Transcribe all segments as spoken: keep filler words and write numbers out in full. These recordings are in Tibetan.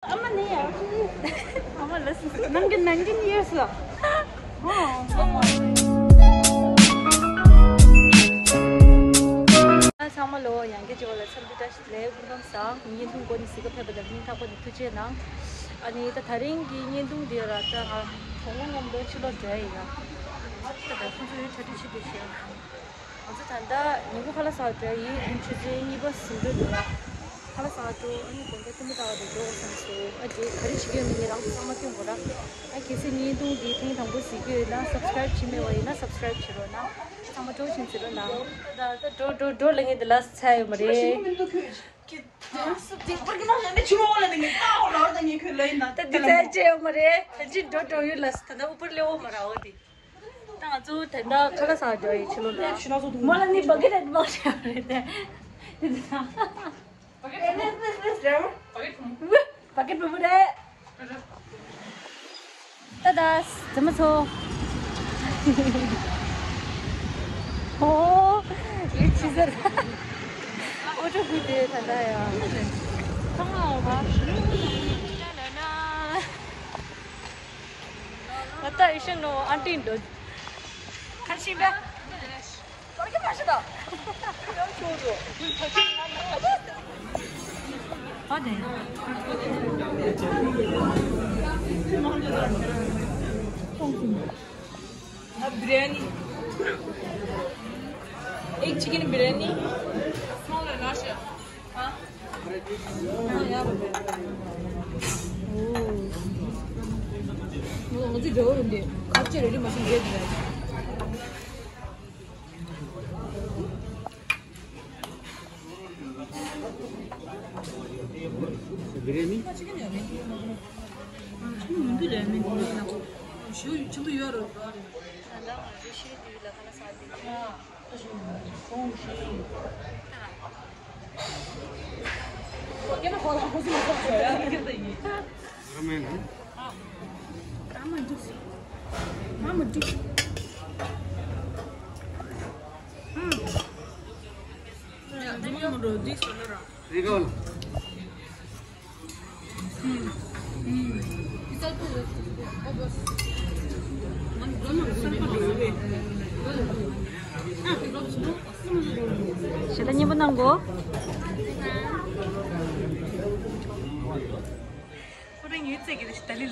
ཨ་མ་ནི་ཡ། ཨ་མ་ལ་སི་སི་ནམ་གྱི་ནང་གི་ཡོད་ས། ཨོ། ཚང་མ་ལོ་ཡང་གི་ཇོ་ལ་འཚམས་འདྲི་བཀྲ་ཤིས་བདེ་ལེགས། སྐུ་ཁམས་བཟང་། བརྙན་ཐུང་འགོ་ནས་གཟིགས་ག་ཕེབས་པ་དང་སྙིང་ཐག་པ་ནས་ཐུགས་རྗེ་གནང་། ཨ་ནི་ད་དེ་རིང་གི་བརྙན་ཐུང་འདི་ར་ད་ང་གྲོགས་མོ་མཉམ་དུ་ཕྱི་ལོགས་འགྲོ་ཡི་ཡ། ད་ད་ཁོང་ཚོ་ཡོད་གྲ་སྒྲིག་བྱེད་དུ་ཤེས། ང་ཚོ་ད་ལྟ་ཉིན་གུང་ཁ་ལག་ཟ་བར་འགྲོ་ཡི། ཆུ་ཚོད་གཉིས་པ་ཟིན་འགྲོ་འདུག་ལ། ཁ་ལག་ཟ་བར་འགྲོ། ཨ་ནི་དགོང་དག་སྟོན་མོ་ལྟ་བར་འགྲོ་དགོས་བསམ་སོང་། ཨ་ཅེ་ག་རེ་བྱེད་ཀྱི་ཡོད་མེད་ངས་རང་ཚོ་ཚང་མ་སྟོན་དགོས་ར། ཨ་གལ་སྲིད་བརྙན་ཐུང་འདི་ཐེངས་དང་པོ་གཟིགས་ཀྱི་ཡོད་ན་སབ་སི་ཀ་རེབ་བྱས་མེད་པ་ཡིན་ན་སབ་སི་ཀ་རེབ་བྱེད་རོགས་གནང་། ཚང་མ་འགྲོ་བཞིན་གཟིགས་རོགས་གནང་། ད་ད་འགྲོ་འགྲོ་འགྲོ་ལ་ངས་འདི་ལ་ཚ་ཡོད་མ་རེད། ད་འདི་ཚ་ཅེ་ཡོད་མ་རེད། ད་ཅི་འགྲོ་འགྲོ་ཡོད་ལ་ད་ད་ཨུ་པར་ལེ་འོ་མ་ར་འོ་དེ། ད་ང་ཚོ་དེ་འདྲ་ཁ་ལག་ཟ་འགྲོ་ཡི་ཕྱི་ལོགས་ལ། མོ་ལ་ནི་བ་གི་རེད་མ་རེད་རེད་དེ། བ་གི་བུ་བུ་རེད། ད་ད་རྫི་མ་ཚོ། ཨོ། ཡིད་ཆེས་ཟེར། ཨོ་ཅོ་བུ་དེ་ད་ད་ཡ། ཁང་ཨོ་བ། ང་ད་ཡེ་ཤེས་ནོ་ཨན་ཏི་འདོད། ཁར་ཤིང་བས། ཨ་དེ། ང་བི་རི་ཡ་ནི། ཨེག་ཅི་ཀེན་བི་རི་ཡ་ནི། སྨོན་ལམ་ལ་ཤ། ཨོ། ང་ཚོའི་འབྲེལ་བ་ཡིན་ཏེ། ཁ་ཆེ་རེ་རེ་མ་ཤི་རེད་འདུག་ཡ། བི་རི་ཡ་ནི། ཆུང་མི་འདུག་ལས་མི་འདུག་ཡིན་ན། ཞུ་ཆེན་པོ་ཡོད་རེད་འགྲོ་རེད། ད་ལྟ་ང་ཚོ་ཤི་དུས་ལ་ཁ་ལག་ཟ་དུས། ཞེ་དྲག་སྙན་པོ་གནང་གོ། ཁོ་རང་ཡོད་ཚད་ཀྱི་ཏ་ལི་ལ།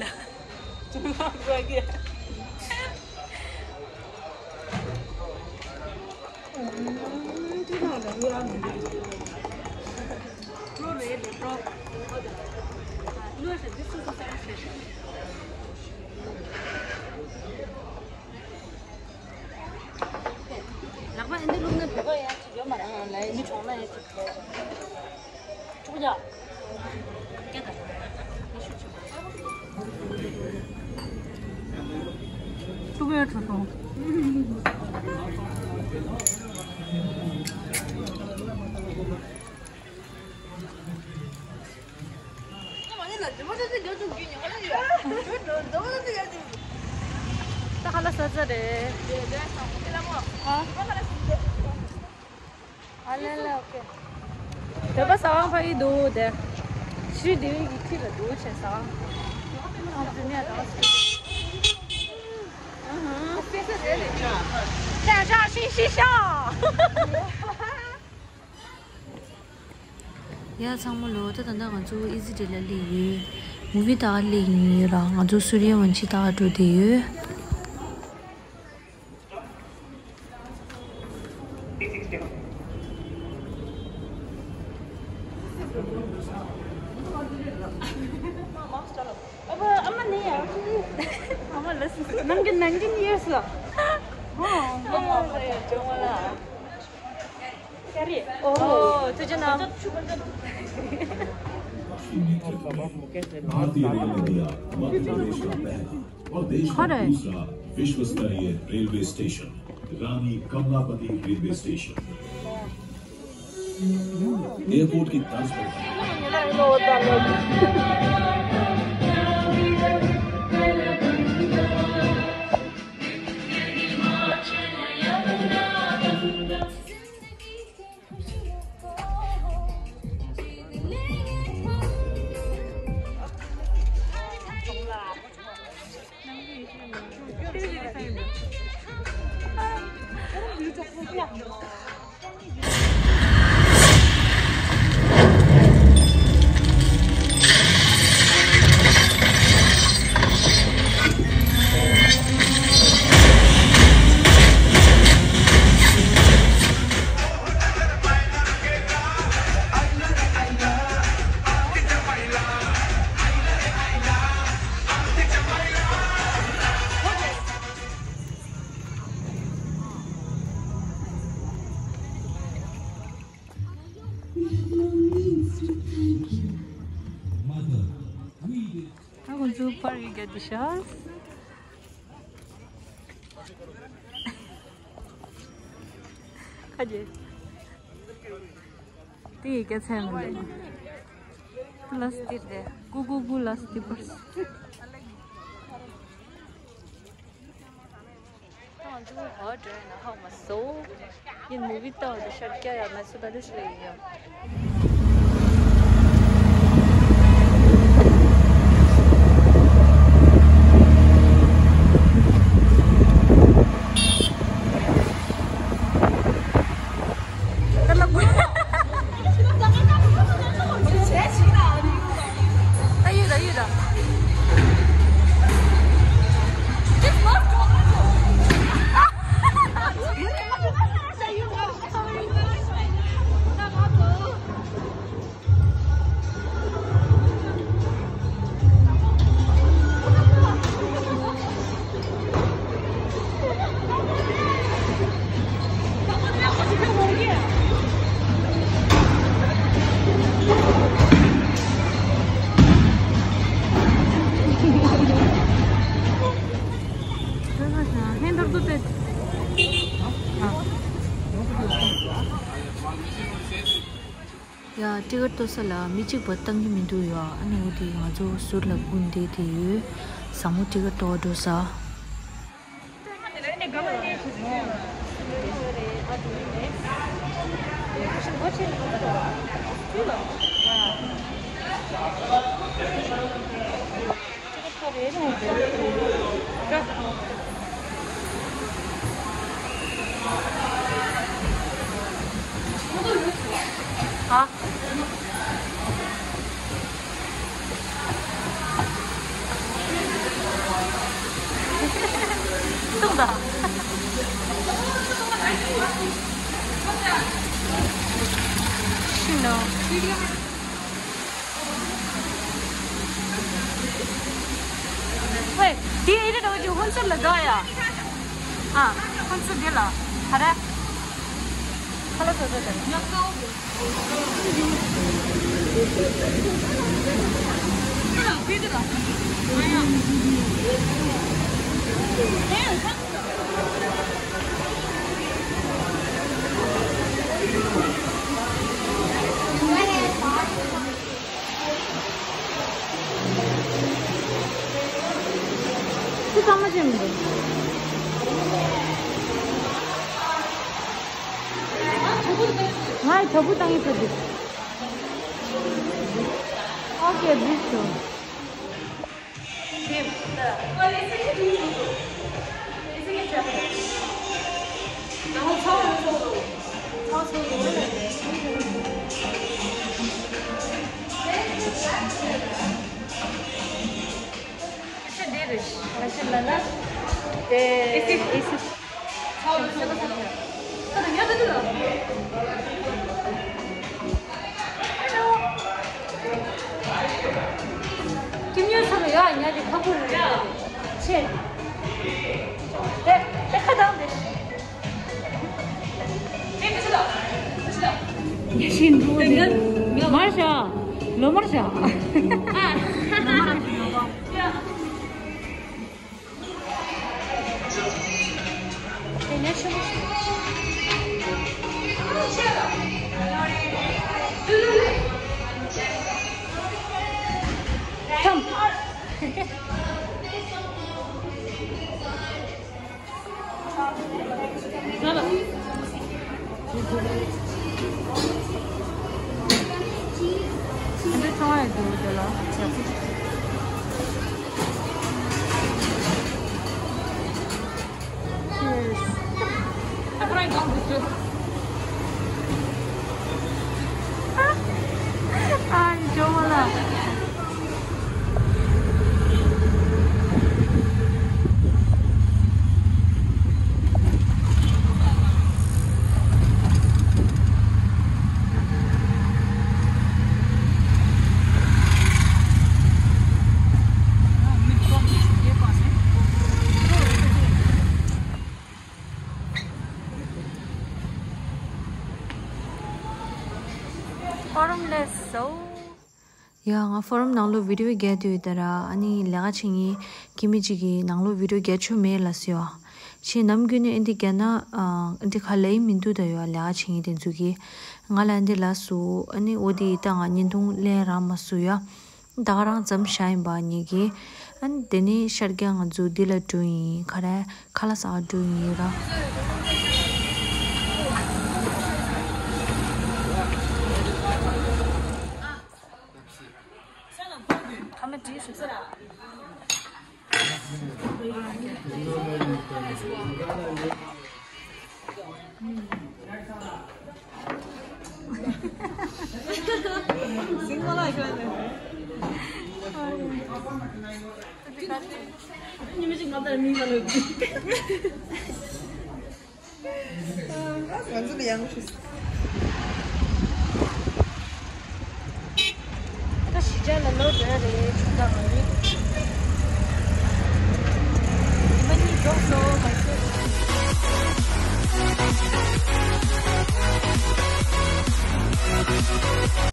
ལག་པ་ཨེ་འདི་བླུགས་ན་བོད་པ་ཡང་ཅིག་ཡོད་མ་རེད། ཨང་ལ་ཡིན་གྲོང་ན་ཡང་ཅིག་ཡོད། ཕྲུ་གུ་ཡ། སྐད་དང་། སྐད་དང་། ཡེ་ཤུ་ཆུ། ཕྲུ་གུ་ཡ་ཁྲོ་སོང་། ད་ཧ་ལ་ས་ཚ་རེད། ཨ། ཨ་ལེ་ལེ། ཨོ་ཁེ། བོད་པ་ཟ་ཁང་ཕ་གི་འདུག་དེ། ཤི་དེ་བའི་གི་ཁྲི་ལ་འདུག་བྱས་ཟ་ཁང་། ཨ་ཟི་ནས་དང་། ཨ་ཧ། ཁྱེད་ཅག་ཤི་ཤི་ཤ། ཡ་ཚང་མ་ལོ། ད་ད་ལྟ་ང་ཚོ་ཨི་ཟི་ཊི་ལ་སླེབས་ཡོད། མུ་བི་ལྟ་ག་སླེབས་ཡིན་ཡོད་ར། ང་ཚོ་སུ་རི་ཡ་ཝན་ཆི་ལྟ་ག་འགྲོ་བསྡད་ཡོད། ཨ་མ་ནི་ཡ། ཨ་མ་ལ་སི་སི་ནམ་གྱི་ནང་གི་ནི་ཡོད་ས། ཨ་མ་ལ་ཡ་ཅོ་མ་ལ། ཀ་རི། ཨོ། ཐུགས་རྗེ་གནང་། भारतीय rail India Madhya प्रदेश का पहला और देश का दूसरा विश्व स्तरीय रेलवे स्टेशन रानी कमलापति रेलवे स्टेशन। एयरपोर्ट की तर्ज पर ཨ་ཁོང་ཚོ་པར་རིག་རྒྱག་དེ་ཤག་ཁ་རྗེ། དེ་ཡི་སྐད་ཆ་མི་འདུག་ལ་སྟེར་རེད། ཀུ་ཀུ་ཀུ་ལ་སྟེར་པར། ང་ཚོ་ཧོ་འགྲོ་ཡིན་ན་ཧ་མ་སོ། ཡིན་མུ་བི་ལྟ་བ་དེ་ཤར་སྐྱ་ཡ་མ་སུ་ད་ལི་སུ་ཡིན་ཡོད། ཡ། ཊི་ཀེ་ཊི་གཏོར་ས་ལ་མི་གཅིག་པ་བཏང་གི་མི་འདུག་ཡ། ཨ་ནི་འོ་དེ་ང་ཚོ་ཟུར་ལ་སྒུག་བསྡད་དེ་ཡོད། ཟབ་མོ་ཊི་ཀེ་ཊི་གཏོར་འགྲོ་ས། ཨ། ཐུག་ད། ཤི་ནོ། ཝེ། དེ་ཨེ་རེད་འགྲོ་རྒྱུ་ཧོན་སུར་ལ་འགྲོ་ཡ། ཨ། ཧོན་སུར་དེ་ལ། ཧ་ར། ཁ་ལ་ཟོ་ཟོ་དེ་ལ། ཁྱི་གཙང་མ་ཅན་མི་འདུག་ང་ཡི་དོ་པོ་བཏང་ཡི་ཚོ་འདུག་ཨོ་ཀེ། འགྲིག་སོང་། ཁྱིམ་ཉོ་ས་ལ་ཡ་ཉ་དེ་ཁ་པོ་རེད། ཆེ། དེ་དེ་ཁ་དང་དེ། ཉ་ཤིན་འགྲོ་དེ་མར་ཤ། ལོ་མར་ཤ། ཨ། ལོ་མར་ཤ། ཨ་ནི་ཇོ་མོ་ལ། ཕོ་རུམ་སླེབས་སོང་། ཡ། ང་ཕོ་རུམ་ནང་ལོགས་བི་ཌིའོ་རྒྱག་དུས་ད་ར། ཨ་ནི་ལས་ཀ་བྱེད་མཁན་ཁྱིམ་མི་གཅིག་གིས་ནང་ལོགས་བི་ཌིའོ་རྒྱག་ཆོག་མེད་ལབ་སོང་ཡ། ཁྱེད་ནམ་རྒྱུན་ནས་ཨེ་འདི་རྒྱག་ན་ཨ་འདི་ག་ལ་ཡིན་མི་འདུག་ད་ཡ། ལས་ཀ་བྱེད་མཁན་དེ་ཚོ་གིས་ང་ལ་ཨེ་འདི་ལབ་སོང་། ཨ་ནི་འོ་དེ་ད་ང་བརྙན་ཐུང་ལེན་རག་མ་སོང་ཡ། ད་ག་རང་མཚམས་བཞག་ཡིན་པ་ངེད་ཀྱིས། ཨ་ནི་དེ་ནས་ཤར་རྒྱག་ང་ཚོ་འདི་ལ་འགྲོ་ཡིན། ག་རེ། ཁ་ལག་ཟ་འགྲོ་ཡིན་ར། ང་ཚོ་ལ་ཡང་ཤོད། ད་གཞིས་ཆགས་ལ་ལོག་འགྲོ་ཡ་རེད། ཆུང་དྲགས་མ་རེད། ཉི་མ་གཉིས་རྫོགས་སོང་། མ་ཤེས།